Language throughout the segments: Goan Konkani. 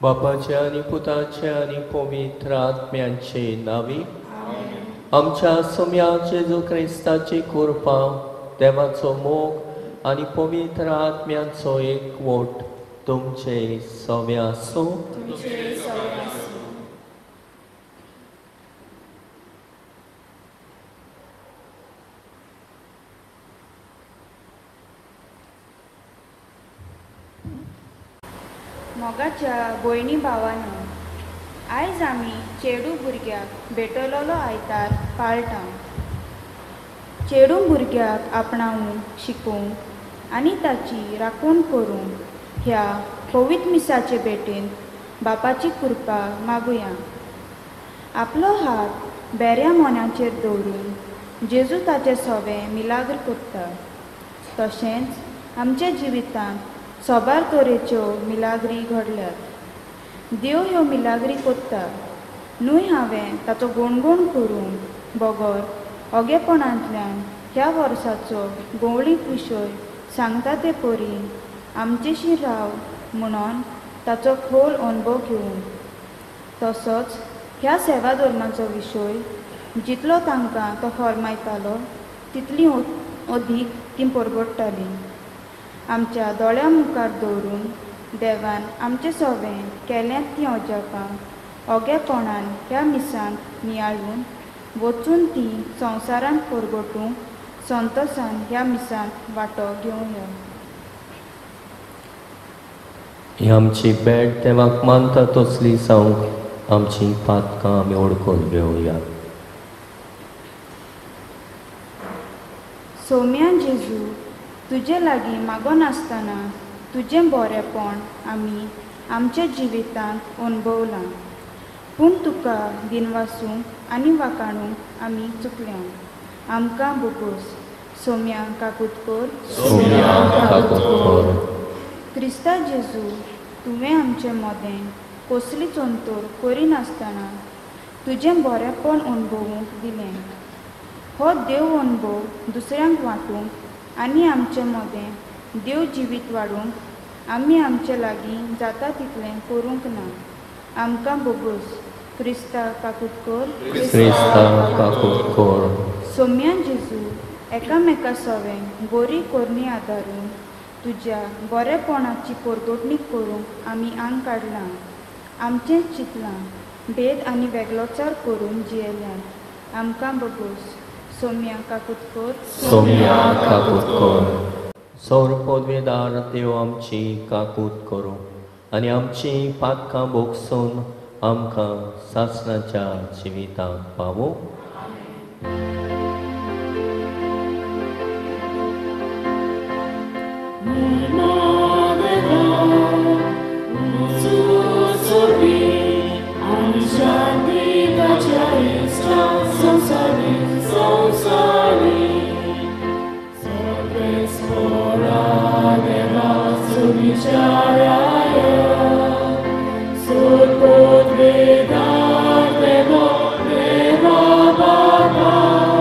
बापाचे आनी पुताचे आनी पवित्र आत्म्याचे नावी आमच्या सोम्या जेजू क्रिस्ताची कृपा, देवाचो मोग आनी पवित्र आत्म्याचो एकवट तुमचे सवे आसूं. मोगाच्या भयणी भावांनो, आयज आमी चेडू भुरग्याक भेटयलोलो आयतार पाळटा. चेडू भुरग्याक आपणावूंक, शिकोवंक आनी ताची राखण करूंक ह्या पवित्र मिसाचे भेटेन बापाची कृपा मागुया. आपलो हात बेऱ्या मोन्याचेर दवरून जेजू ताचे सोवे मिलाग्र करता. तशेंच आमच्या जिवितांत सोबार तरेच्यो मिलाग्री घडल्यात. देव ह्यो मिलाग्री कोत्ता न्हय हांवें ताचो गुणगुण करूंक बगर ओगेपणांतल्यान ह्या वर्साचो गोवळीक विशय सांगता ते परी आमचेशी राव म्हणून ताचो खोल अणभव घेवंक. तसोच ह्या सेवा धर्माचो विशय जितलो तांकां तो फॉर्मायतालो तितली अदीक तीं परगट्टालीं. आमच्या दोळ्यां मुखार दवरून देवान आमचे सोवें केल्यांत तीं अजापां ओगेपणान ह्या मिसांत नियाळून वचून तीं संवसारांत परगटूंक संतोसान ह्या मिसांत वांटो घेवया. ही आमची भेट देवाक मानता तसली जावंक आमची पातकां आमी ओळखून घेवया. सोम्या जेजू, तुजे लागीं मागोनासतना तुजें बरेंपण आमी आमच्या जिवितांत अणभवलां, पूण तुका दिनवासूंक आनी वाखाणूंक आमी चुकल्या. आमकां बोगोस. सोम्या काकूत कर. सोम्या काकूत कर. क्रिस्ता जेजू, तुवें आमचे मदें कसलीच अंतर करिनासतना तुजें बरेंपण अणभवूंक दिलें. हो देव अणभव दुसऱ्यांक वांटूंक आनी आमचे मदें देव जिवीत वाडूंक आमी आमचे लागीं जाता तितलें करूंक ना. आमकां बोगोस. क्रिस्ता काकूत कर. क्रिस्ता काकूत कर. सोम्या जेजू, एकामेका सवें गोरी कोरणी आदारून तुज्या बरेपणाची परगटणी करूंक आमी आंग काडलां. आमचें चिंतलां भेद आनी वेगळोचार करून जियेल्यात. आमकां बोगोस. सोम्या काकूत कर. सोम्या काकूत कर. सौर पदवेदार देव आमची काकूत करूं आनी आमची पातकां भोगसून आमकां सासणाच्या जिविताक पावूं. Sud podvedar deva deva baba.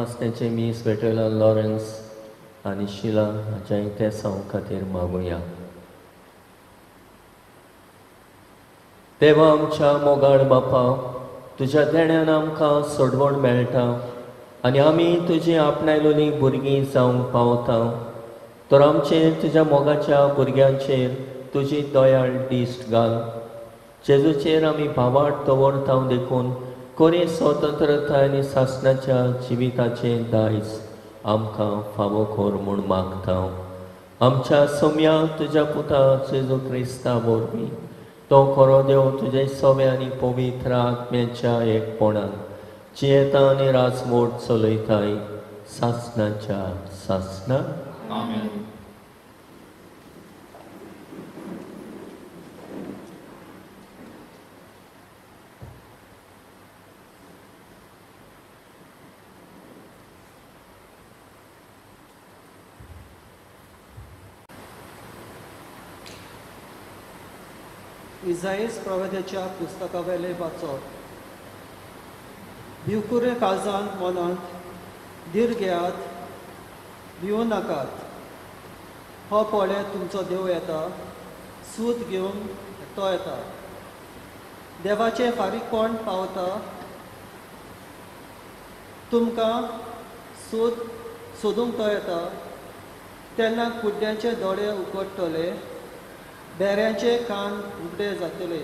म्हासण्याचे मीस वेटेला लॉरन्स आनी शिला हाच्या तेसांव खातीर मागुया. देवा आमच्या मोगाळ बापा, तुज्या देण्यान आमकां सोडवण मेळटा आनी आमी तुजी आपणायलोली भुरगीं जावंक पावता. तर आमचेर तुज्या मोगाच्या भुरग्यांचेर तुजी दयाळ दिश्ट घाल. जेजूचेर आमी भावार्थ दवरता देखून कोरी स्वतंत्रताय आनी सासणाच्या जिविताचें दायज आमकां फावो कर म्हूण मागता. आमच्या सोम्या तुज्या पुता जेजू क्रिस्ता वरवीं तो खरो देव तुजे सवे आनी पवित्र आत्म्याच्या एकपणान जियेता आनी राजमोट चलयताय सासणाच्या सासणा. आमेन. इजाईस प्रवेदाच्या पुस्तकावेले वाचप. भिवकुरे काळजान मनांत धीर घेयात, भिवू नाकात. हो पळय तुमचो देव येता, सूत घेवन तो येता. देवाचें फारीकपण पावता, तुमकां सूत सोदूंक तो येता. तेन्ना कुड्ड्यांचे दोळे उगडटले, बेऱ्यांचे कान उगडे जातले.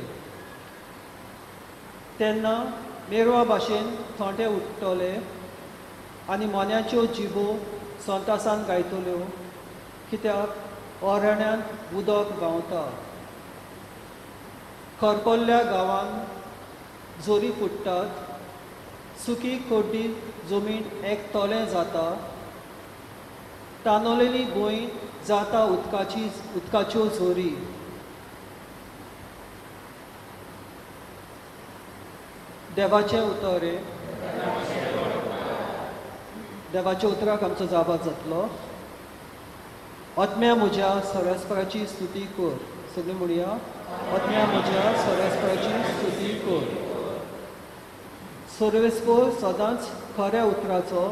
तेन्ना मेरवा भाशेन थोंडे उठ्ठले आनी मोन्याच्यो जिबो संतासान गायतल्यो, कित्याक अरण्यांत उदक व्हांवता. खरपल्ल्या गांवांत जोरी फुट्टात, सुकी कोड्डी जमीन एक तोलें जाता, तानवलेली भूंय जाता उदकाच्यो झोरी. देवाचें उतर हे, देवाच्या उतराक आमचो जाबाद जातलो. आत्म्या म्हज्या सरस्पराची स्तुती कर. सगळीं म्हणया, आत्म्या म्हज्या सरस्पराची स्तुती कर. सर्वेस्पर सदांच खऱ्या उतराचो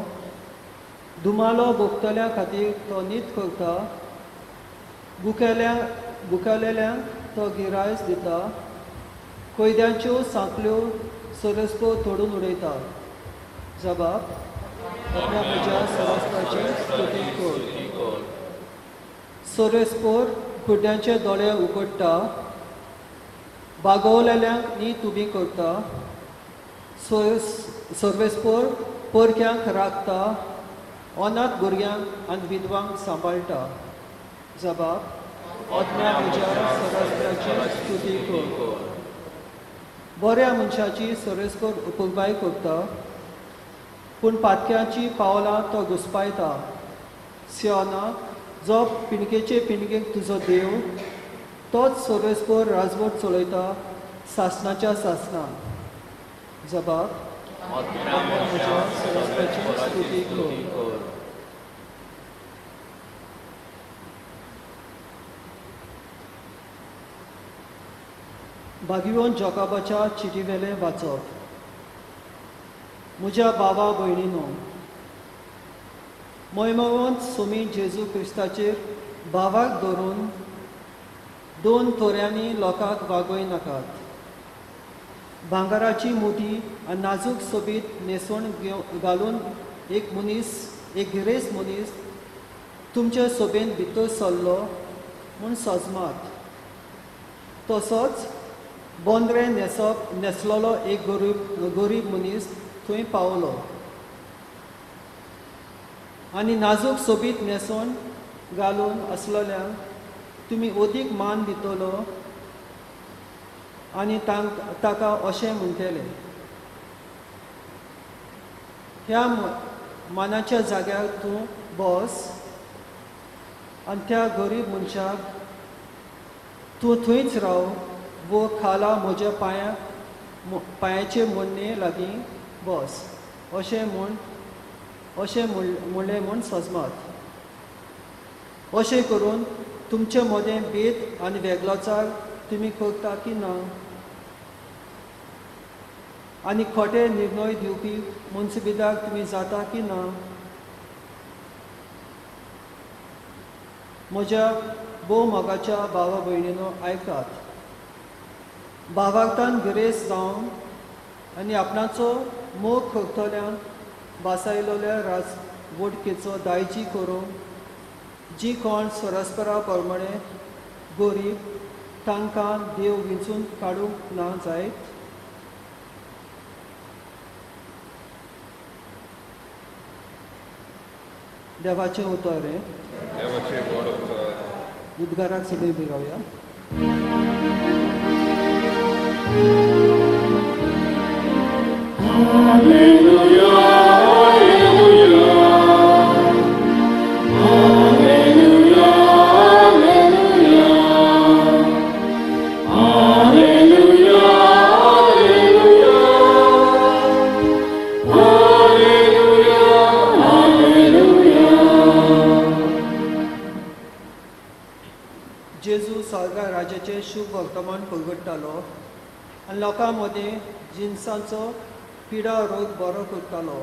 दुमालो भोगतल्या खातीर तो नीत करता, बुकेलेल्यांक तो गिरायस दिता, कैद्यांच्यो सांखळ्यो सरस्पर तोडून उडयता. जबाब, आत्म्या म्हज्या सरस्पराची स्तुती कर. सरस्पर गुड्ड्यांचे दोळे उगडटा, बागवलेल्यांक नीत उबी करता, सर्वेस्पर परक्यांक राखता, अनाथ भुरग्यांक आनी विधवांक सांबाळटा. जबाब, आत्म्या म्हज्या सरस्पराची स्तुती कर. बऱ्या मनशाची सरस्पर उपबाय करता, पूण पातक्याची पावलां तो घुसपायता. सियोना, जो पिणकेचे पिणकेक तुजो देव, तोच सर्वेस्पर राजवट चलयता सासणाच्या सासणां. जबाब, आत्म्या म्हज्या सरस्पराची स्तुती कर. बागिवन जोकाबाच्या चिटीवेलें वाचप. म्हज्या बाबा भयणीनो, मोयमवंत सोमी जेजू क्रिस्ताचेर भावाक धरून दोन तोऱ्यांनी लोकांक वागय नाकात. भांगराची मुदी आनी नाजूक सोबीत न्हेसवण घालून एक मनीस, एक गिरेस्त मनीस तुमचे सोबेन भितर सरलो म्हूण सजमात. तसोच बोंद्रे न्हेसलेलो एक गरीब मनीस थंय पावलो आनी नाजूक सोबीत न्हेसवण घालून आसलेल्यांक तुमी अदीक मान दितलो आनी ताका अशें म्हणटले, ह्या मानाच्या जाग्यार तूं बस आनी त्या गरीब मनशाक तूं थंयच राव वो खाला म्हज्या पांयाचे मोडणे लागीं बस, अशें म्हणलें म्हूण सजमात. अशें करून तुमचे मदें भेद आनी वेगळोचार तुमी करता की ना? आनी खोटे निर्णय दिवपी मुन्सिबिदाक तुमी जाता की ना? म्हज्या भोव मोगाच्या भावा भयणीनो आयकात, भावार्थान गिरेस्त जावन आनी आपणाचो मोग करतल्यान भासायलोल्या राज वोडकेचो दायजी करूंक जी कोण सरस्परा प्रमाणे गरीब तांकां देव विंचून काडूंक ना जायत? देवाचें उतर हें. उद्गाराक सगळीं उबी रावया. जेजू साळगा राजाचें शुभ वर्तमान परगट्टालो आनी लोकां मदीं जिनसांचो पिडा रोग बरो करतालो.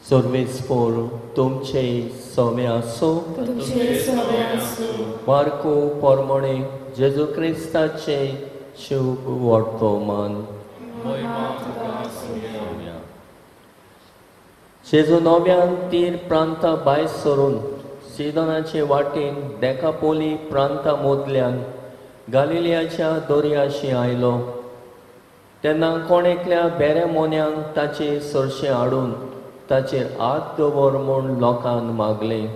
सर्वेस्पोर तुमचे समे आसो. मार्को पोरमोणे जेजू क्रिस्ताचे शुभ वर्तमान. जेजू नव्यान तीर प्रांता भायर सरून सिदोनाचे वाटेन देकापोली प्रांता मदल्यान गालिलियाच्या दर्याशी आयलो. तेन्ना कोण एकल्या बेऱ्या मोन्यांक ताचे सरशें हाडून ताचेर हात दवर म्हूण लोकान मागलें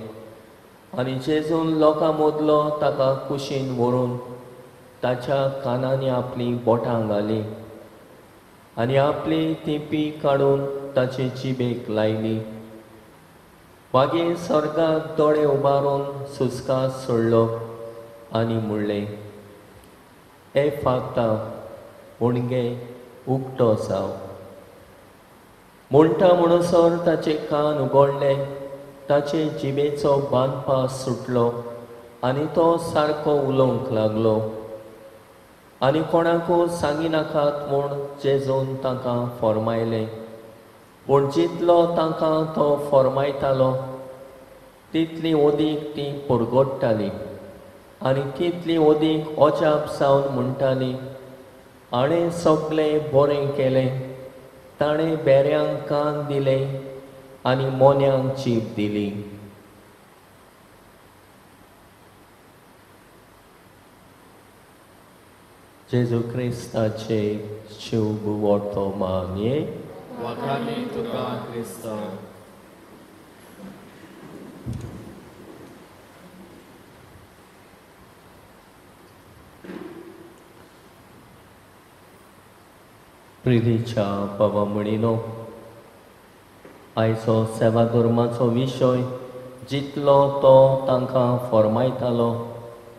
आनी जेजून लोकां मदलो ताका कुशीन व्हरून ताच्या कानांनी आपलीं बोटां घालीं आनी आपली तेंपी काडून ताचे जिबेक लायली. मागीर स्वर्गाक दोळे उबारून सुस्कास सोडलो आनी म्हणलें, ए फाता, हुणगे उक्तो जाव. म्हणटा म्हणसर ताचे कान उगडले, ताचे जिबेचो बांदपास सुटलो आनी तो सारको उलोवंक लागलो. आनी कोणाकूय सांगिनाकात म्हूण जेजून तांकां फॉर्मायलें. पूण जितलो तांकां तो फॉर्मायतालो तितली ओदीक ती परगट्टाली आनी तितली ओदीक अजाप जावन म्हणटाली, हाणें सगळें बरें केलें, ताणें बेऱ्यांक कान दिले आनी मोन्यांक चीप दिली. जेजू क्रिस्ताचे शुभ वर्तमान. वाखाणी तुका क्रिस्ता. प्रितीच्या बाबा म्हणिनो, आयचो सेवा धर्माचो विशय जितलो तो तांकां फॉर्मायतालो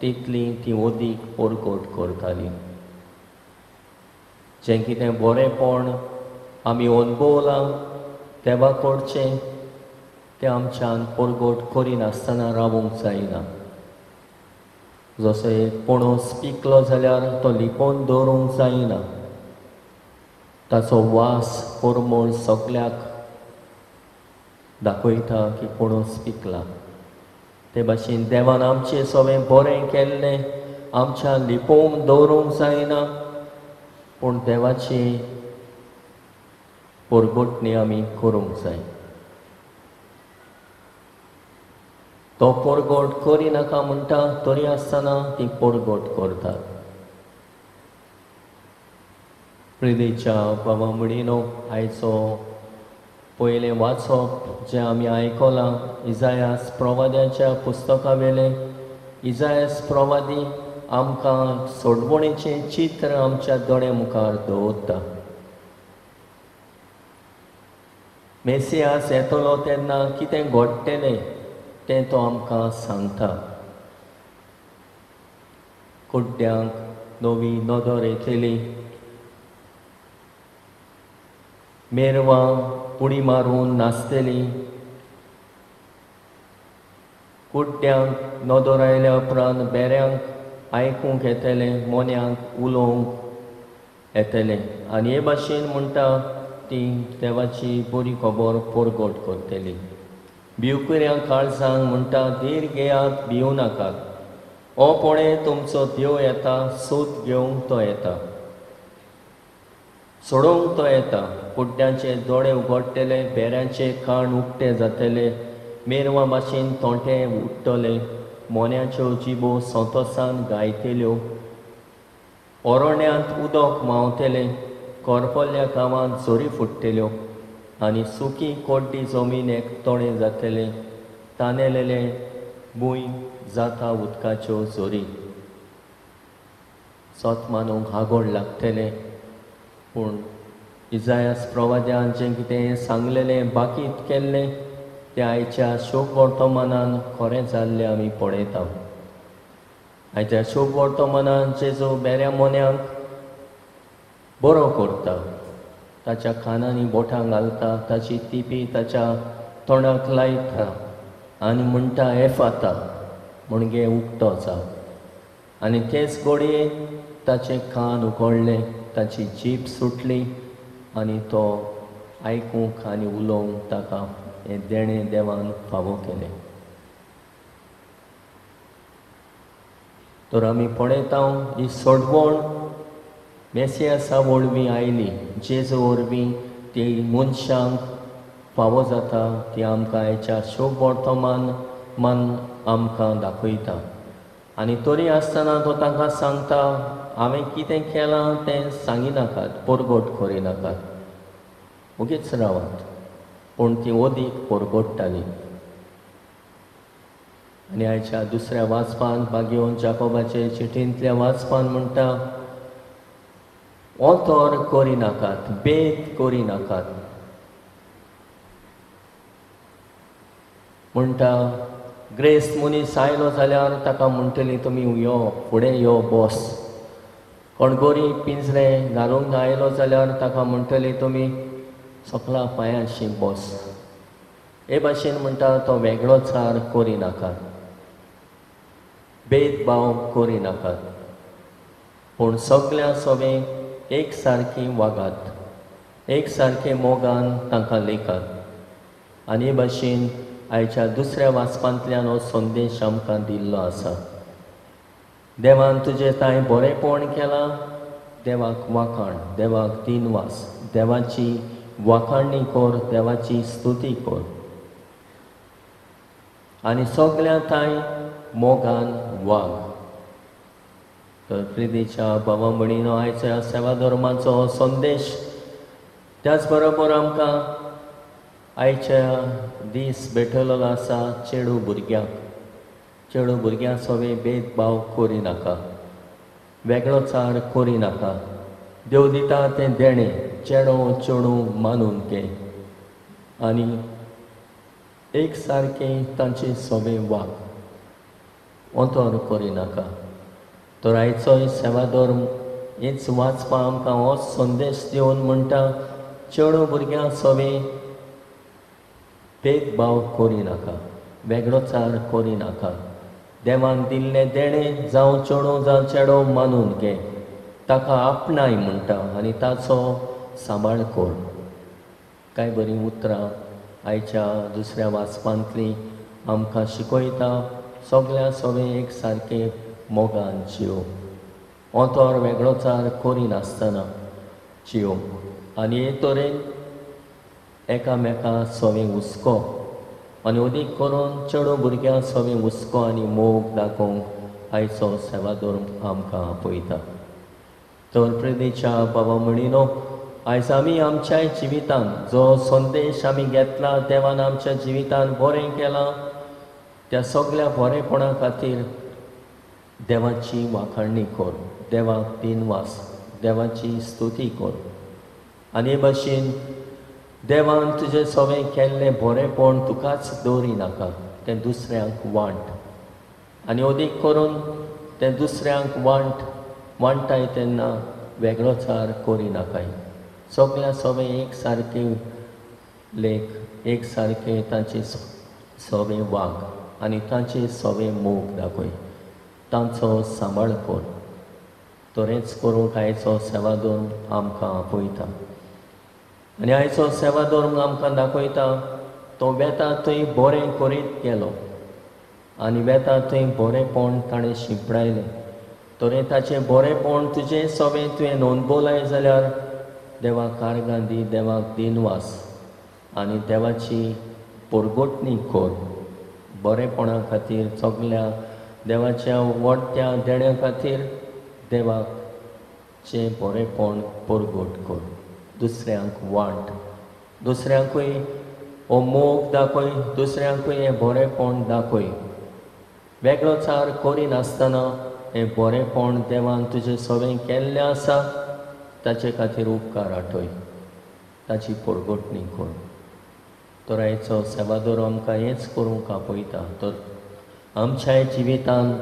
तितली ती ओदीक परगट करताली. जें कितें बरेंपण आमी अणभवलां देवा कडचें तें आमच्यान परगट करिनासतना रावूंक जायना. जसो एक पणस पिकलो जाल्यार तो लिपोवन दवरूंक जायना, ताचो वास परमळ सगल्याक दाखयता की पणस पिकला. ते भाशेन देवान आमचें सगळें बरें केल्लें आमच्यान लिपोवंक दवरूंक जायना, पूण देवाची परगटणी आमी करूंक जाय. तो परगट करिनाका म्हणटा तरी आसतना ती परगट करतात. प्रितीच्या बाबा म्हणिनो, आयचो पयलें वाचप जें आमी आयकलां इजायास प्रवाद्याच्या पुस्तका वेलें. इजायास प्रवादी आमकां सोडवणेचें चित्र आमच्या दोळ्या मुखार दवरता. मेसियास येतलो तेन्ना कितें घडटलें तें तो आमकां सांगता. कुड्ड्यांक नवी नदर येतली, मेरवां उडी मारून नाचतली, कुड्ड्यांक नदर आयल्या उपरांत बेऱ्यांक आयकूंक येतलें, मोन्यांक उलोवंक येतलें. आनी हे भाशेन म्हणटा ती देवाची बरी खबर परगट करतली. भिवकुऱ्यां काळजांक म्हणटा धीर घेयात, भिवू नाकात, हो पळय तुमचो देव येता, सोद घेवंक तो येता, सोडोवंक तो येता. कुड्ड्यांचे दोळे उगडटले, बेऱ्यांचे कान उक्ते जातले, मेरवां भाशेन तोंटे उडटले, मोन्याच्यो जिबो संतोसान गायतल्यो, ओरण्यांत उदक व्हांवतलें, करपल्ल्या गांवांत झरी फुट्टल्यो आनी सुकी कोड्डी जमीन एकतोळें जातलें, तानेलेले भूंय जाता उदकाच्यो झरी. सत मानूंक हागोड लागतलें, पूण इजायास प्रवाद्यान जें कितें सांगलेलें बाकीत केल्लें तें आयच्या शोक वर्तमानान खरें जाल्लें आमी पळयता. आयच्या शोक वर्तमानान जेजू बेऱ्या मोन्यांक बरो करता, ताच्या कानांनी बोटां घालता, ताची तिपी ताच्या तोंडाक लायता आनी म्हणटा एफाता, म्हणजे उक्तो जा. आनी तेच घडये ताचें कान उगडलें, ताची जीब सुटली आनी तो आयकूंक आनी उलोवंक ताका हें देणें देवान फावो केलें. तर आमी पळयता ही सोडवण मेसियासा वरवीं आयली, जेजू वरवीं ती मनशांक फावो जाता, ती आमकां आयच्या शोभ वर्तमान मन आमकां दाखयता. आनी तरी आसतना तो तांकां सांगता हांवें कितें केलां तें सांगिनाकात, परगट करिनाकात, ओगीच रावात. पूण ती अदीक परगट्टाली. आनी आयच्या दुसऱ्या वाचपान बागेवन जाकोबाचे चिटींतल्या वाचपान म्हणटा ओतर करिनाकात, भेद करिनाकात. म्हणटा ग्रेस्त मनीस आयलो जाल्यार ताका म्हणटली तुमी यो फुडें यो बस, कोण गोरी पिंजरें घालूंक आयलो जाल्यार ताका म्हणटली तुमी सकला पांयांशी बस. हे भाशेन म्हणटा तो वेगळोचार करिनाकात, भेदभाव करिनाकात, पूण सगळ्या सोबें एक सारकी वागात, एक सारके मोगान तांकां लेखात. आनी हे भाशेन आयच्या दुसऱ्या वाचपांतल्यान हो संदेश आमकां दिल्लो आसा. देवान तुजें तांय बरेंपण केलां, देवाक वाखाण, देवाक दिनवास, देवाची वाखाणणी कर, देवाची स्तुती कर आनी सगळ्या तांय मोगान वाग. तर प्रितीच्या बाबा भयणीनो, आयच्या सेवा धर्माचो हो संदेश, त्याच बरोबर आमकां आयच्या दीस भेटलेलो आसा चेडू भुरग्यांक. चेडू भुरग्यां सवे भेदभाव करिनाका, वेगळोचार करिनाका, देव दिता तें देणें चेडो चेडूं मानून घे आनी एक सारकें तांचे सोबे वाग, अंतर करिनाका. तर आयचोय सेवाधर्म हेच वाचपा आमकां हो संदेश दिवन म्हणटा चेडू भुरग्यां सोबे भेदभाव करिनाका, वेगळोचार करिनाका, देवान दिल्लें देणें जावं चेडूं जावं चेडो मानून घे, ताका आपणाय म्हणटा आनी ताचो सांबाळ कर. कांय बरीं उतरां आयच्या दुसऱ्या वाचपांतलीं आमकां शिकयता सगळ्या सोबे एक सारकें मोगान जियो, अंतर वेगळोचार करिनासतना जियो आनी हे तरेन एकामेका सोबे हुस्को आनी अदीक करून चेडूं भुरग्यां सोबे हुस्को आनी मोग दाखोवंक आयचो सेवाधर्म आमकां आपयता. तर प्रेरीच्या बाबा म्हणिनो, आयज आमी आमच्या जिवितान जो संदेश आमी घेतला, देवान आमच्या जिवितान बरें केलां, त्या सगळ्या बरेपणा खातीर देवाची वाखाणणी कर, देवाक दिनवास, देवाची स्तुती कर. आनी हे भाशेन देवान तुजें सवें केल्लें बरेंपण तुकाच दवरी नाका, तें दुसऱ्यांक वांट. आनी अदीक करून तें दुसऱ्यांक वांट वांटाय तेन्ना वेगळोचार करी नाकाय. सगळ्या सवें एक सारके लेख, एक सारके तांचे सवें वाग आनी तांचे सवें मोग दाखय, तांचो सांबाळ कर. तरेंच करूंक आयचो सेवाधर्म आमकां आपयता आनी आयचो सेवाधर्म आमकां दाखयता तो वेता थंय बरें करीत गेलो आनी वेता थंय बरेंपण ताणें शिंपडायलें. तरें ताचें बरेंपण तुजें सवें तुवें नोंदवलाय जाल्यार देवाक आर्गां दी, देवाक दिनवास आनी देवाची परगटणी कर. बरेंपणा खातीर सगल्या देवाच्या वडत्या देण्या खातीर देवाक चें बरेंपण परगट कर, दुसऱ्यांक वांट, दुसऱ्यांकूय हो मोग दाखय, दुसऱ्यांकूय हें बरेंपण दाखय. वेगळो चार करिनासतना हें बरेंपण देवान तुजें सवें केल्लें आसा ताचे खातीर उपकार आठय, ताची परगटणी कर. तर आयचो सेवादोर आमकां हेंच करूंक आपयता. तर आमच्या जिवितान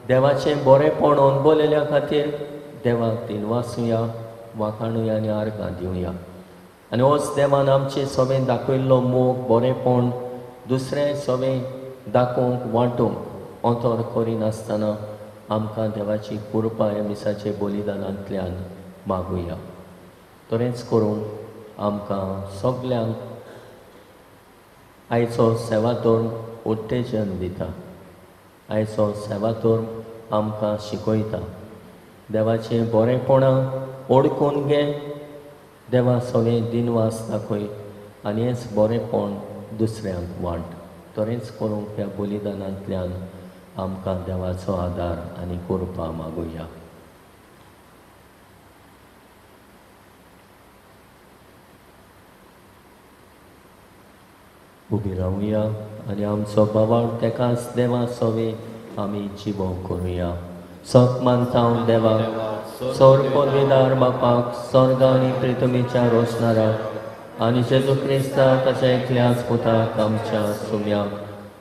देवाचें बरेंपण अणभवलेल्या खातीर देवाक दिनवासुया, वाखाणुया आनी आर्गां दिवया. आनी होच देवान आमचें सवें दाखयल्लो मोग, बरेंपण दुसरें सवें दाखोवंक, वांटूंक अंतर करिनासतना आमकां देवाची कृपा ह्या मिसाचे बलिदानांतल्यान मागुया. तरेंच करूंक आमकां सगल्यांक आयचो सेवाधर्म उत्तेजन दिता, आयचो सेवाधर्म आमकां शिकयता. देवाचें बरेंपणां ओडकून घे, देवा सगळें दिनवास दाखय आनी हेंच बरेंपण दुसऱ्यांक वांट. तरेंच करूंक ह्या बलिदानांतल्यान आमकां देवाचो आदार आनी कृपा मागुया. उबी रावया आनी आमचो बाबाळ तेकाच देवा सवे आमी जिवो करुया. सत मानता हांव देवाक, सौर पदवीदार बापाक, स्वर्ग आनी पृथ्वीच्या रोसणाराक आनी जेजू क्रिस्ताक ताच्या एकल्याच पुताक आमच्या सुम्याक,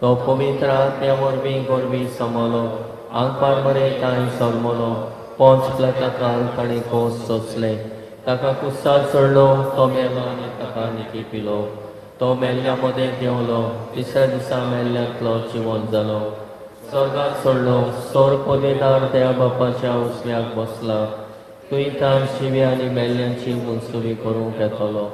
तो पवित्र आत्म्या वरवीं गोरवी समलो, आंकपार मरे तांय जल्मलो, पोंच प्लाता काल ताणें कोस सोंसले, ताका कुस्सार चडलो, तो मेलो आनी ताका निकी पिलो, तो मेल्ल्या मदें देंवलो, तिसऱ्या दिसा मेल्ल्यांतलो जिवन जालो, स्वर्गात सोडलो, सोर पदवीदार त्या बापाच्या उजव्याक बसला, तुंय तान शिवी आनी मेल्ल्यांची मुनसुबी करूंक येतलो.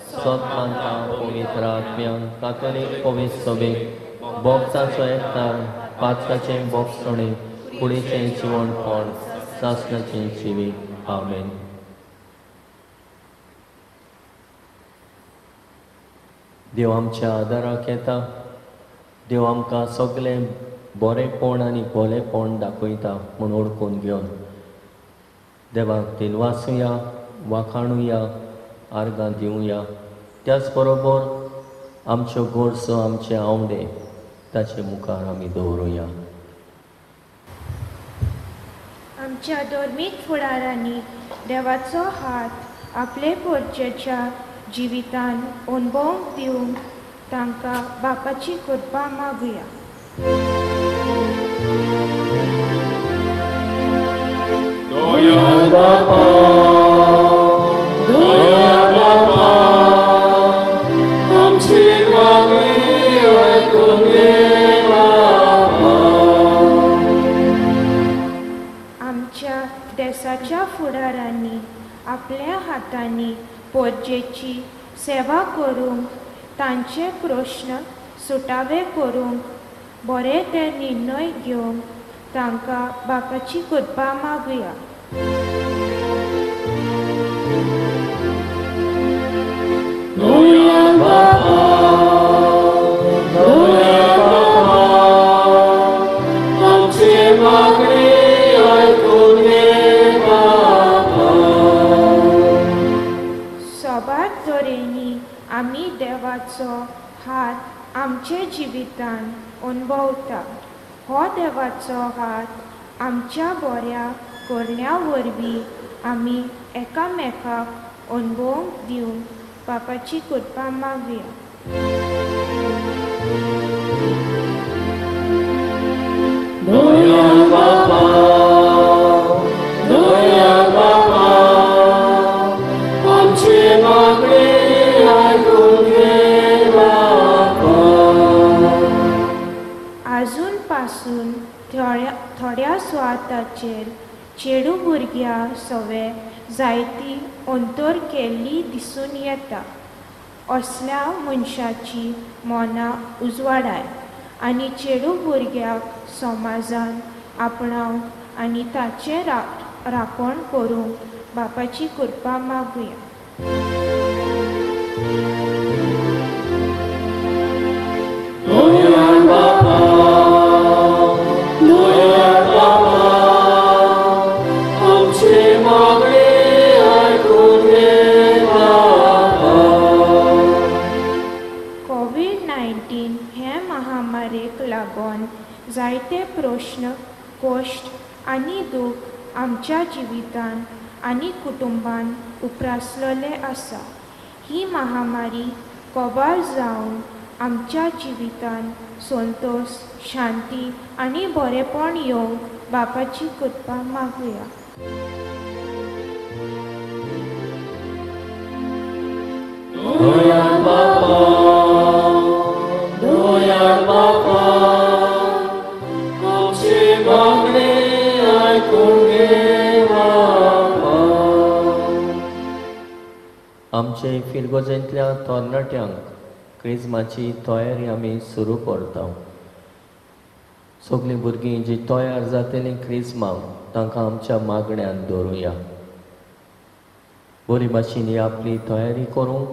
सत मानता पवित्र आत्म्यान, कातोलीक पवित्र सभेक, बोगसाचो एकतार, पातकाचें बोगसणें, कुडीचें जिवणपण, सासणाचें जिवीत. आमेन. देव आमच्या आदाराक येता. देव आमकां सगळें बरेंपण आनी भोलेपण दाखयता म्हूण ओळखून घेवन देवाक दिनवासुया, वाखाणुया, आर्गां दिवया. त्याच बरोबर आमच्यो गरजो, आमचे आंवडे ताचे मुखार आमी दवरुया. आमच्या धर्मीक फुडारांनी देवाचो हात आपले पोरचेच्या जिवितान अणभव दिवंक तांकां बापाची कृपा मागुया. दया बापा, दया बापा, आमची मागणी आयकून घे बापा. आमच्या देसाच्या फुडारांनी आपल्या हातांनी पोरजेची सेवा करूंक, तांचे प्रश्न सुटावे करूंक, बरे ते निर्णय घेवंक तांकां बापाची कृपा मागुया. दया बापा, दया बापा, आमची मागणी आयकून घे बापा. सोबार तरेनी आमी देवाचो हात आमचे जिवितान अणभवता. हो देवाचो हात आमच्या बऱ्या करण्या वरवीं आमी एकामेकाक अणभवंक दिवंक बापाची कृपा मागुया. दया बापा, दया बापा, आमचे मागणे आयकून घे बापा. आजून पासून थोड्या सुवाताचेर चेडू भुरग्यां सवे जायती अंतर केल्ली दिसून येता. असल्या मनशाची मनां उजवाडाय आनी चेडू भुरग्याक समाजान आपणावंक आनी ताचें राखण करूंक बापाची कृपा मागुया. दया बापा, दया बापा, आमचे मागणे आयकून घे बापा. कोवीड-19 हे महामारेक लागून जायते प्रश्न, कश्ट आनी दूख आमच्या जिवितान आनी कुटुंबान उप्रासलेले आसा. ही महामारी कबार जावन आमच्या जिवितान संतोष, शांती आनी बरेपण येवंक बापाची कृपा मागुया. दया बापा, दया बापा, आमचे मागणे आयकून घे बापा. आमचे फिरगोजेंतल्या तरणाट्यांक क्रिज्माची तयारी आमी सुरू करता. सगळीं भुरगीं जी तयार जातलीं क्रिज्माक तांकां आमच्या मागण्यान दवरुया. बरी भाशेन ही आपली तयारी करूंक,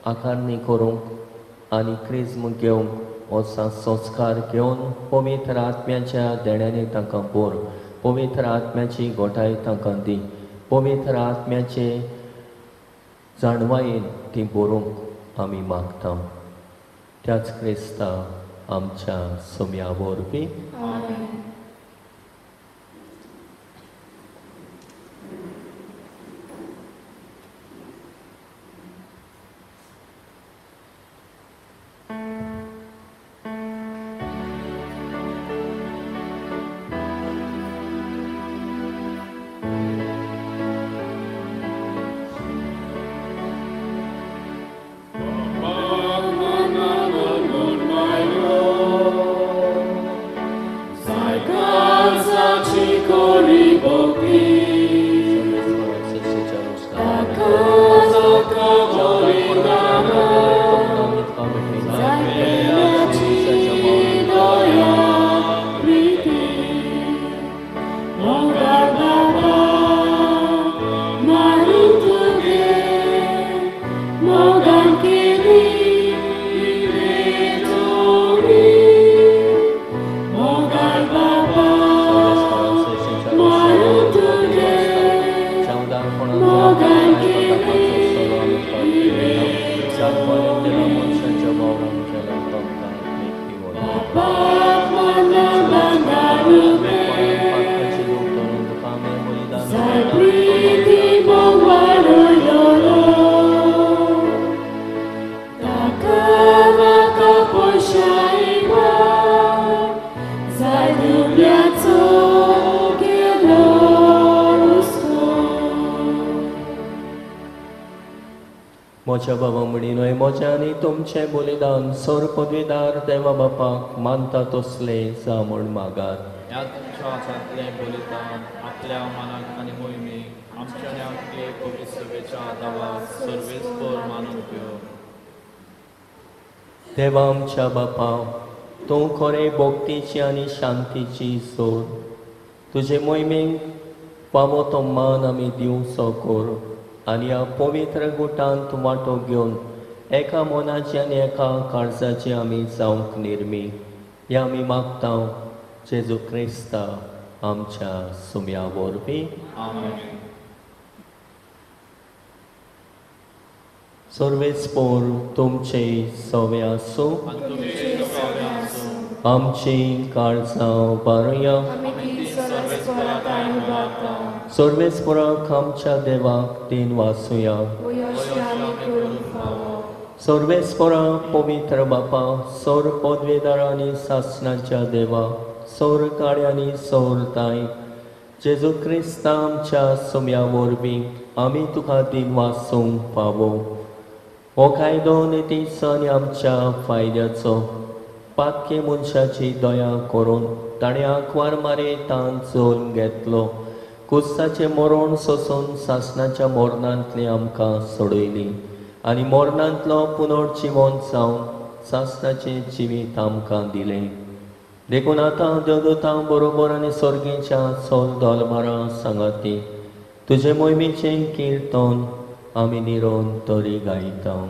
आकारणी करूंक आनी क्रिज्म घेवंक हो संस्कार घेवन पवित्र आत्म्याच्या देण्यांनी तांकां भर, पवित्र आत्म्याची गोठाय तांकां दी, पवित्र आत्म्याचे जाणवायेन ती बरोवंक आमी मागता. त्याच क्रिस्ता आमच्या सोम्या वरवीं. म्हज्या बाबा म्हणी न्हय म्हज्या आनी तुमचें बलिदान सर पदवीदार देवा बापाक मानता तसलें जा म्हूण मागात. ह्या तुमच्या हातांतलें बलिदान आपल्या मनाक आनी मोहिमेक आमच्या आनी आपले पवित्र सभेच्या दावा सर्वेस्पर मानून घेव. देवा आमच्या बापा, तूं खरें भक्तीची आनी शांतीची सोद, तुजे मोहिमेक फावो तो मान आमी दिवचो कर आनी ह्या पवित्र गुटांत वांटो घेवन एका मनाची आनी एका काळजाची आमी जावंक निर्मी. ह्या आमी मागता जेजू क्रिस्ता आमच्या सुम्या वरवीं. आमेन. सर्वेस्पोर तुमचे सवे आसूं, आमची काळजां बारुया. सर्वेस्पोराक आमच्या देवाक तीन वासुया. सर्वेस्परा पवित्र बापा, सौर पदवेदारा आनी सासणाच्या देवा, सौर काड्या आनी सौर ताय जेजू क्रिस्ता आमच्या सुम्या वरवीं आमी तुका दिनवासूंक पावो. हो कायदो नितीचो आनी आमच्या फायद्याचो. पातके मनशाची दया करून ताणें आंकवार मारे तान चोरून घेतलो. कुस्ताचें मरण सोसून सासणाच्या मरणांतली आमकां सोडयली आनी मरणांतलो पुनर्जिवन जावन सासणाचें जिवीत आमकां दिलें. देखून आतां देवदूतां बरोबर आनी सर्गेच्या सोल दोलमारां सांगाती तुजे मोहिमेचें किर्तन आमी निरोन तरी गायता.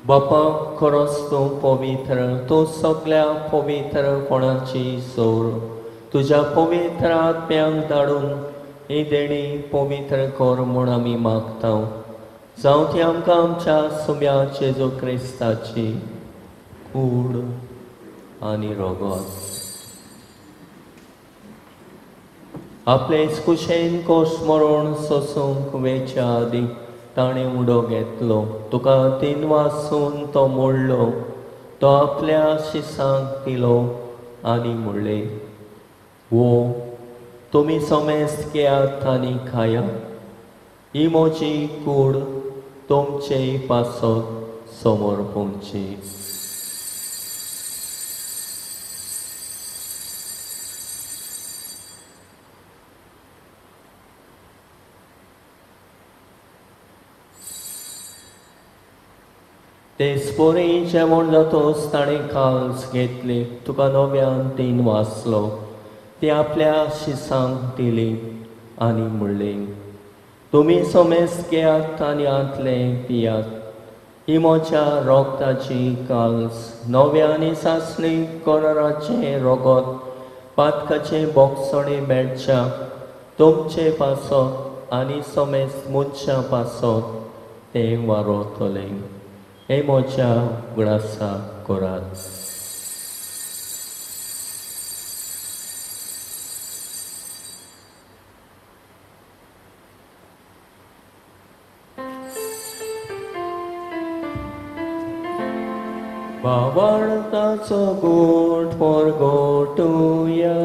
बापा, खरोच तूं पवित्र, तूं सगल्या पवित्रपणाची सोर. तुज्या पवित्र आत्म्यांक धाडून ही देणी पवित्र कर म्हूण आमी मागता. जावं ती आमकां आमच्या सुम्या जेजू क्रिस्ताची कूड आनी रोगत. आपले कुशेन कोश मरण सोसूंक वेच्या आदीं ताणें उडो घेतलो. तुका तीन वासून तो मोडलो. तो आपल्या शिसांक दिलो आनी म्हणलें, वो तुमी समेस्त घेयात आनी खायात. ही म्हजी कूड तुमचे पासत समर्पणची. ते स्पोरी जेवण जातोच ताणें काल्स घेतली. तुका नव्यान तीन वाचलो. ती आपल्या शिसांक दिली आनी म्हणलें, तुमी समेस्त घेयात आनी आंतलें पियात. ही म्हज्या रोगताची काल्स, नव्या आनी सासणी कराराचें रोगत, पातकाचें बोगसणें मेळच्या तुमचे पासत आनी समेस्त मनशां पासत तें वारोतलें. हे म्हज्या उगडासा करात. बावळताचो गोट परगोटुया.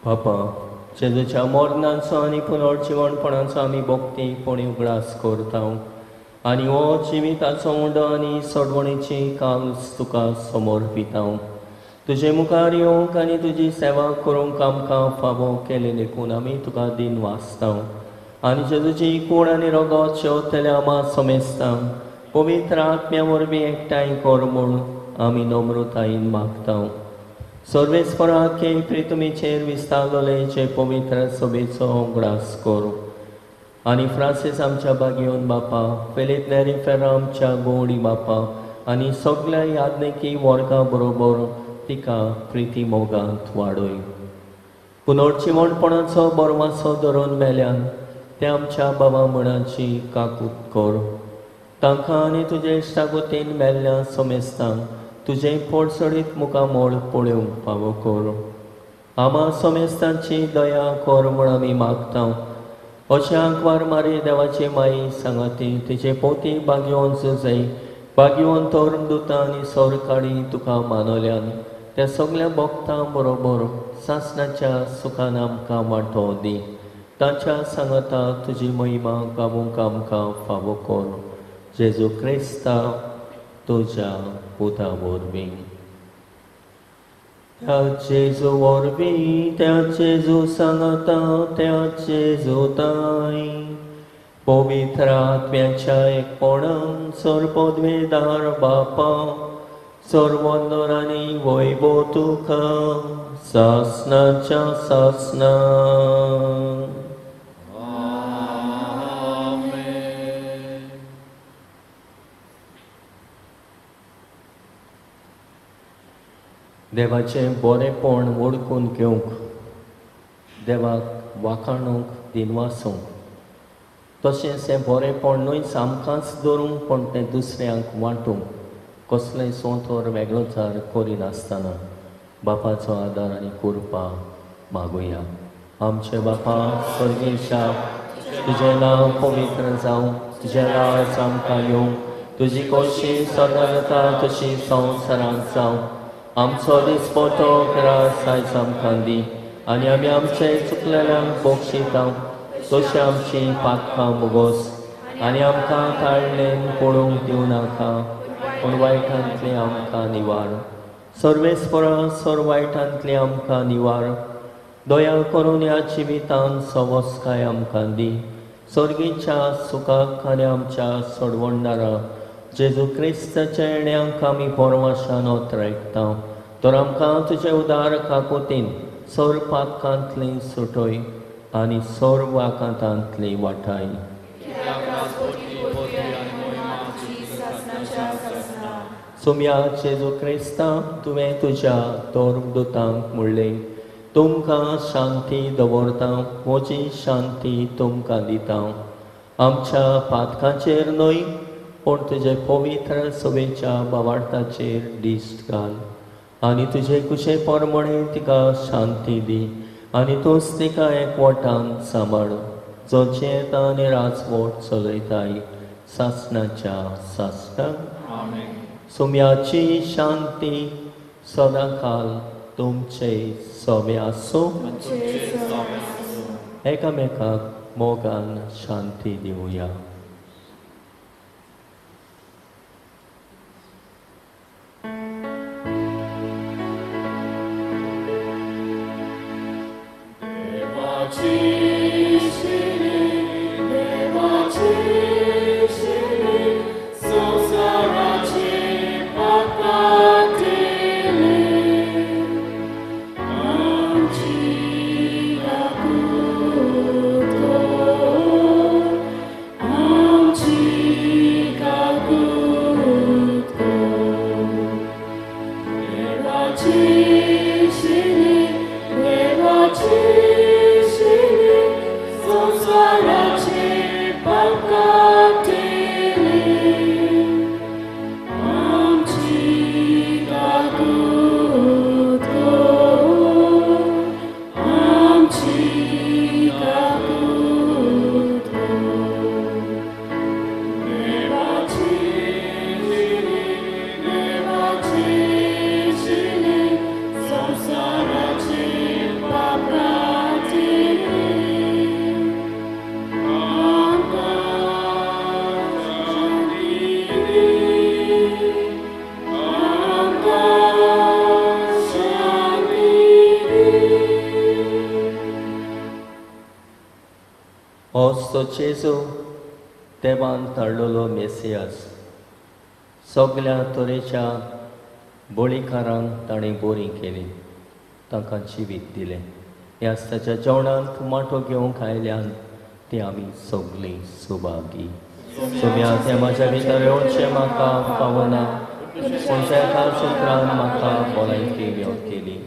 बापा, जेजूच्या मरणाचो आनी पुनर्जिवणपणाचो आमी भक्तीपणी उगडास करता आनी हो जिविताचो उंडो आनी सोडवणेची काल्स तुका समर्पिता. तुजे मुखार येवंक आनी तुजी सेवा करूंक आमकां फावो केलें देखून आमी तुका दिन वाचता आनी जेजूची कूड आनी रगत शेवतल्या आमा समेस्तांक पवित्र आत्म्या वरवीं एकठांय कर म्हूण आमी नम्रतायेन मागता. सर्वेस्पराके प्रितुमीचेर विस्तारलोले जे पवित्र सभेचो उगडास करूं आनी फ्रांसीस आमच्या बागयोन बापा, फेलीप नेरी फेर्रा आमच्या गोवडी बापा आनी सगल्या याज्ञिकी वर्गा बरोबर तिका प्रिती मोगांत वाडय. पुनर्जिवणपणाचो बरवासो धरून मेल्यान ते आमच्या बाबा म्हणाची काकूत कर. तांकां आनी तुजे इश्टागोतीन मेल्ल्या समेस्तांक तुजें पोडसडीत मुखामोळ पळोवंक फावो कर. आमा समेस्तांची दया कर म्हूण आमी मागता. अशें आंकवार मारी देवाची माई सांगाती तिचे पोती बागयोवन सुजय बागयोवन धर्मदुतां आनी सरकाडी तुका मानवल्यान त्या सगल्या भक्तां बरोबर सासणाच्या सुखान आमकां वांटो दी. ताच्या सांगाता तुजी महिमा गावूंक आमकां फावो कर. जेजू क्रिस्ता तुज्या पुता वरवीं. त्या जेजू वरवीं, त्या जेजू सांगाता, त्या जेजू ताय पवित्र आत्म्याच्या एकपणान सर्वपदवेदार बापा सर्वंदर आनी वैभव तुका सासणाच्या सासणा. देवाचें बरेंपण वळखून घेवंक, देवाक वाखाणूंक, दिनवासूंक, तशेंच हें बरेंपण न्हय आमकांच धरूंक पूण तें दुसऱ्यांक वांटूंक कसलेंय सोंतोर वेगळोचार करिनासतना बापाचो आदार आनी कृपा मागुया. आमचे बापा स्वर्गेशा, तुजें नांव पवित्र जावं, तुजें राज आमकां येवं, तुजी खोशी सदां जाता तशी संवसारांत जावं. आमचो दिसपटो रास आयज आमकां दी आनी आमी आमचे चुकलेल्यांक बक्षिता तशें आमची पातकां बोगोस आनी आमकां काडलेन पळोवंक दिवं नाका पूण वायटांतलें आमकां निवार. सर्वेस्परा सर वायटांतलें आमकां निवार. दया करून ह्या जिवितान सवस्काय आमकां दी. सर्गीच्या सुखाक आनी आमच्या सोडवणदारा जेजू क्रिस्ताच्या येण्याक आमी परवाशान ओतरायता. तर आमकां तुजे उदार काकोतीन सर पातकांतली सुटय आनी सर वाकांतांतली वाटाय. सोम्या जेजू क्रिस्ता, तुवें तुज्या धर्मदुतांक म्हणलें, तुमकां शांती दवरता, म्हजी शांती तुमकां दिता. आमच्या पातकांचेर न्हय पूण तुजे पवित्र सभेच्या बावार्थाचेर दिश्ट घाल आनी तुजे कुशे प्रमाणे तिका शांती दी आनी तूंच तिका एकवटान सांबाळ, जो जियेता आनी राजवट चलयताय सासणाच्या सासणाक. सोम्याची शांती सदांकाल तुमचे सोमे आसूं. एकामेकाक मोगान शांती दिवया. देवाची होच तो जेजू देवान धाडलेलो मेसियास. सगल्या तरेच्या बळीकारांक ताणें बरी केली, तांकां जिवीत दिलें. ह्या ताच्या जेवणांत वांटो घेवंक आयल्यान ती आमी सगळीं सुभागी. सोम्या तें म्हाज्या भितर येवचें म्हाका पावना, पूण एका सुत्रान म्हाका भलायकी मेवतली.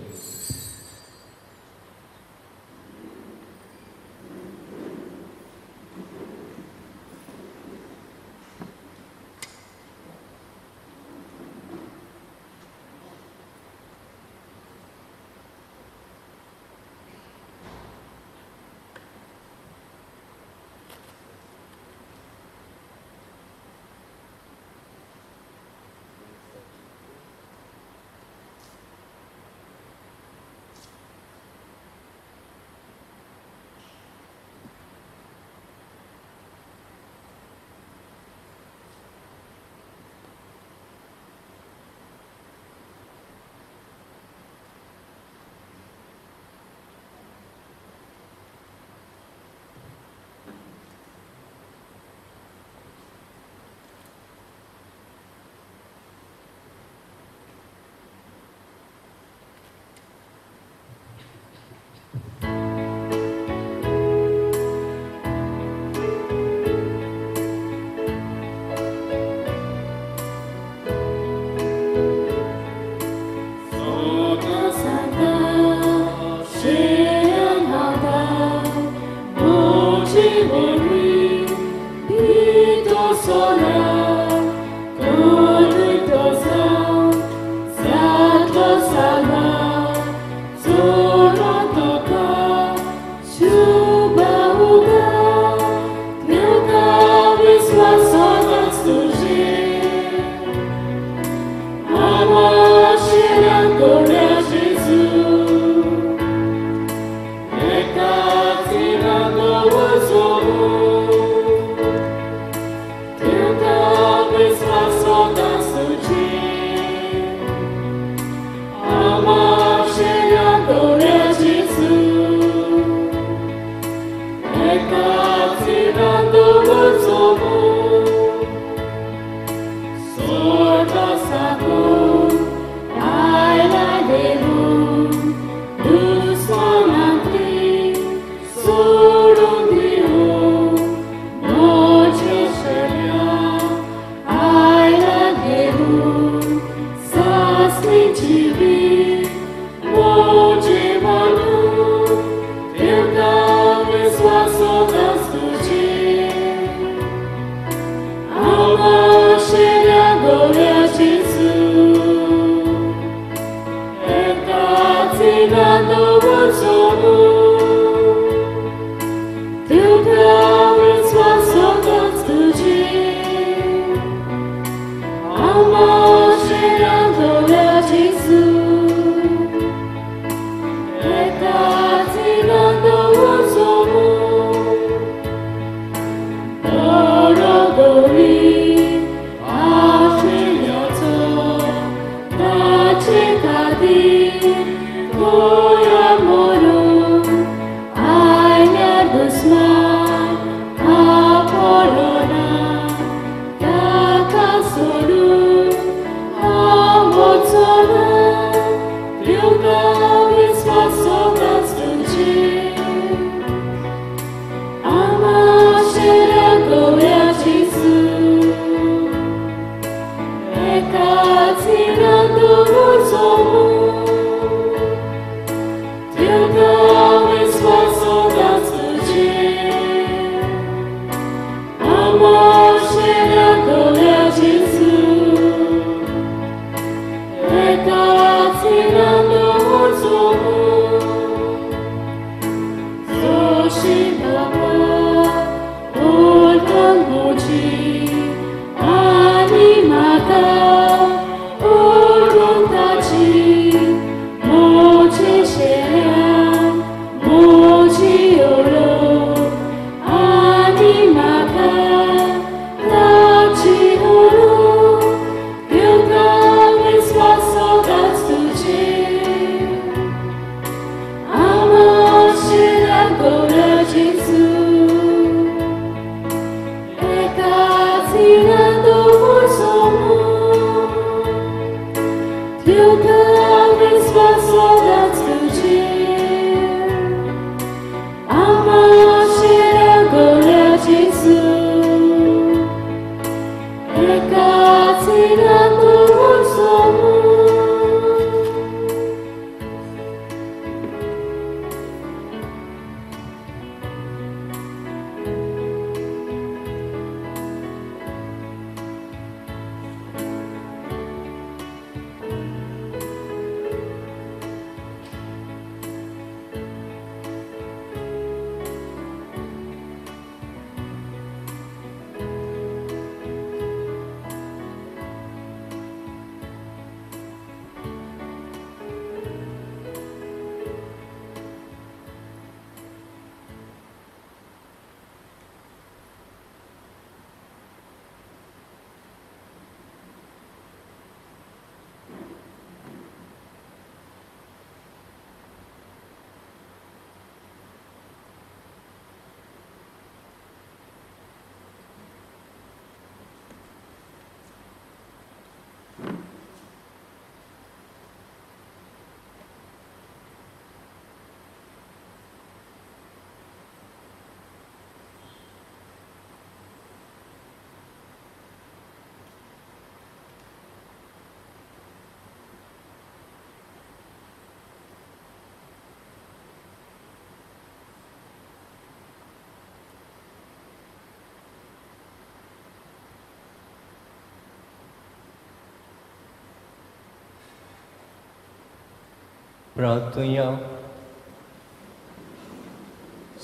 प्रार्थुया.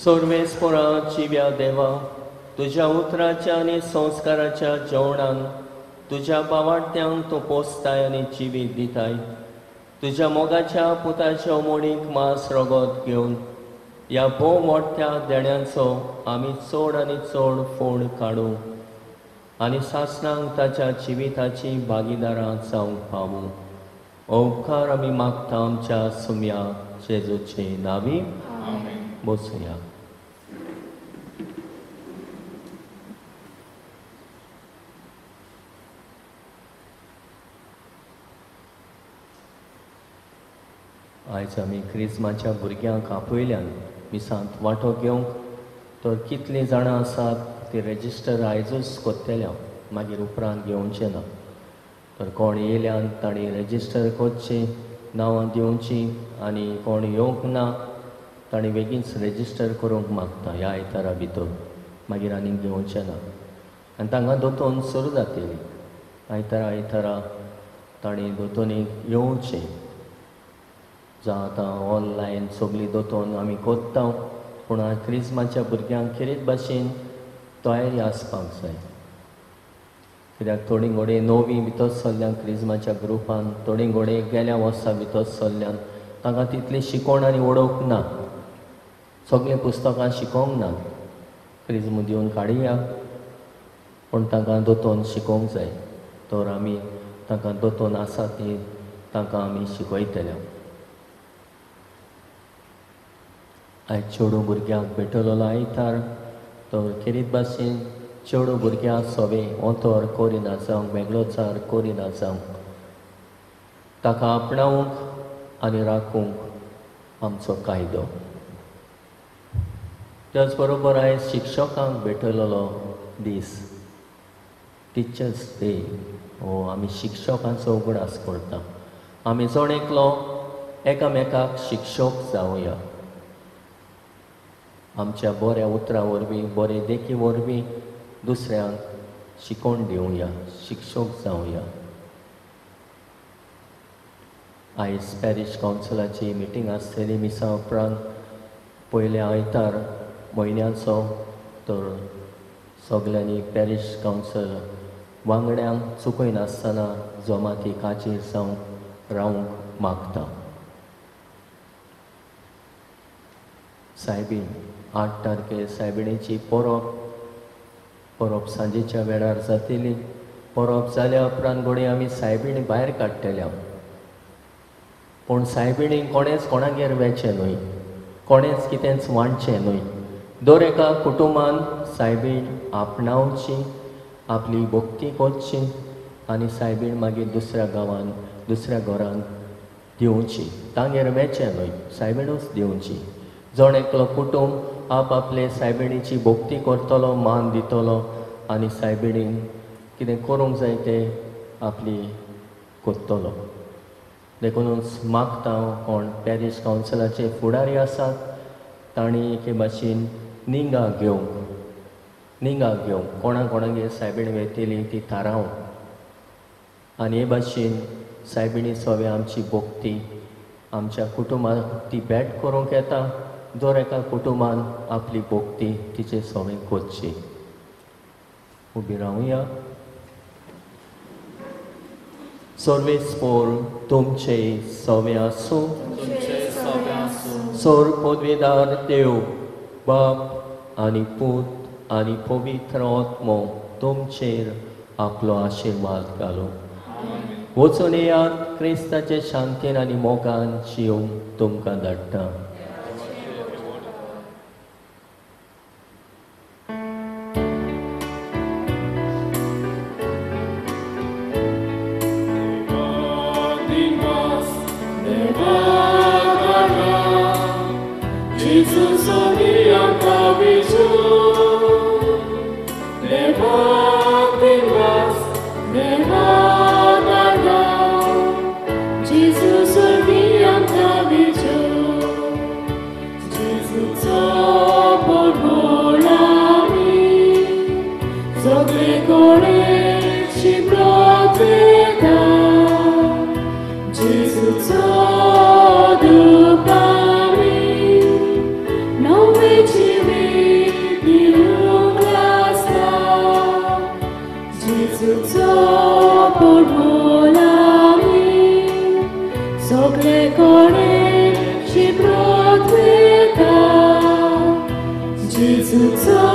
सर्वेस्पोरा जिव्या देवा, तुज्या उतराच्या आनी संस्काराच्या जेवणान तुज्या बावाट्यांक तूं पोसताय आनी जिवीत दिताय. तुज्या मोगाच्या पुताच्या मोडीक मांस रगत घेवन ह्या भोव मोठ्या देण्यांचो आमी चड आनी चड फोड काडूं आनी सासणांक ताच्या जिविताची भागीदारां जावंक पावूं. उपकार आमी मागता आमच्या सुम्या जेजूचे नांवी. बसुया. आयज आमी क्रिस्माच्या भुरग्यांक आपयल्यान मिसांत वांटो घेवंक, तर कितलीं जाणां आसात ती रेजिस्टर आयजूच कोत्तेल्या, मागीर उपरांत घेवचें ना. तर कोण येयल्यान तांणी रेजिस्टर करचें, नांवां दिवचीं, आनी कोण येवंक ना तांणी बेगीनच रेजिस्टर करूंक मागता ह्या आयतारा भितर, मागीर आनीक घेवचें ना. आनी तांकां दोतोन सुरू जातली आयतारा आयतारा तांणी दोतोनीक येवचें. जावं आतां ऑनलायन सगळीं दोतोन आमी कोत्ता, पूण क्रिस्माच्या भुरग्यांक खेरीत भाशेन तयारी आसपाक जाय. कित्याक थोडी घोडे नवी भितर सरल्यान क्रिज्माच्या ग्रुपान, थोडी घोडे गेल्या वर्सा भितर सरल्यान तांकां तितली शिकोवण आनी वडोवंक ना, सगळीं पुस्तकां शिकोवंक ना. क्रिज्म दिवन काडया, पूण तांकां दोतोन शिकोवंक जाय. तर आमी तांकां दोतोन आसा ती तांकां आमी शिकयतले. आयज चेडूं भुरग्यांक भेटलेलो आयतार, तर खेरीत भाशेन चेडूं भुरग्यांक सवे ओतोर करिना जावंक, वेगळोचार करिना जावंक, ताका आपणावंक आनी राखूंक आमचो कायदो. त्याच बरोबर आयज शिक्षकांक भेटलेलो दीस, टिचर्स डे. हो आमी शिक्षकांचो उगडास करता. आमी जण एकलो एकामेकाक शिक्षक जावया. आमच्या बऱ्या उतरां वरवीं, बरे देखी वरवीं दुसऱ्यांक शिकोवन दिवया, शिक्षक जावया. आयज पॅरीश कावन्सिलाची मिटींग आसतली मिसा उपरांत पयल्या आयतार म्हयन्याचो. तर सगल्यांनी पॅरीश कावन्सिल वांगड्यांक चुकयनासतना जमाती खाचेर जावंक रावंक मागता. सायबीण 8 तारखेर सायबिणीची परब, परब सांजेच्या वेळार जातली. परब जाल्या उपरांत घडये आमी सायबिणी भायर काडटले, पूण सायबिणीक कोणेंच कोणागेर वेचें न्हय, कोणेंच कितेंच वांटचें न्हय. दर एका कुटुंबान सायबीण आपणावची, आपली भक्ती करची आनी सायबीण मागीर दुसऱ्या गांवान, दुसऱ्या घरान दिवची. तांगेर वेचें न्हय, सायबिणूच दिवची. जण एकलो कुटुंब आप आपले सायबिणीची भक्ती करतलो, मान दितलो आनी सायबिणीक कितें करूंक जाय तें आपली करतलो. देखूनच मागता कोण पॅरीश कावन्सिलाचे फुडारी आसात तांणी एके भाशेन निंगा घेवंक, निंगा घेवंक कोणा कोणागेर सायबीण वेतली ती थारावंक आनी हे भाशेन सायबिणी सोवे आमची भक्ती आमच्या कुटुंबाक ती भेट करूंक येता. दर एका कुटुंबान आपली भक्ती तिचे सोवे करची. उबी रावया. सर्वेस्पोर तुमचे सवे आसूं. सोर पदवेदार देव बाप आनी पूत आनी पवित्र आत्मो तुमचेर आपलो आशिर्वाद घालूं. वचून येयात, क्रिस्ताचे शांतीन आनी मोगान जिवंक तुमकां धाडटा. Jesus, सगळे कोडे शिप्रोत वता जेजूचो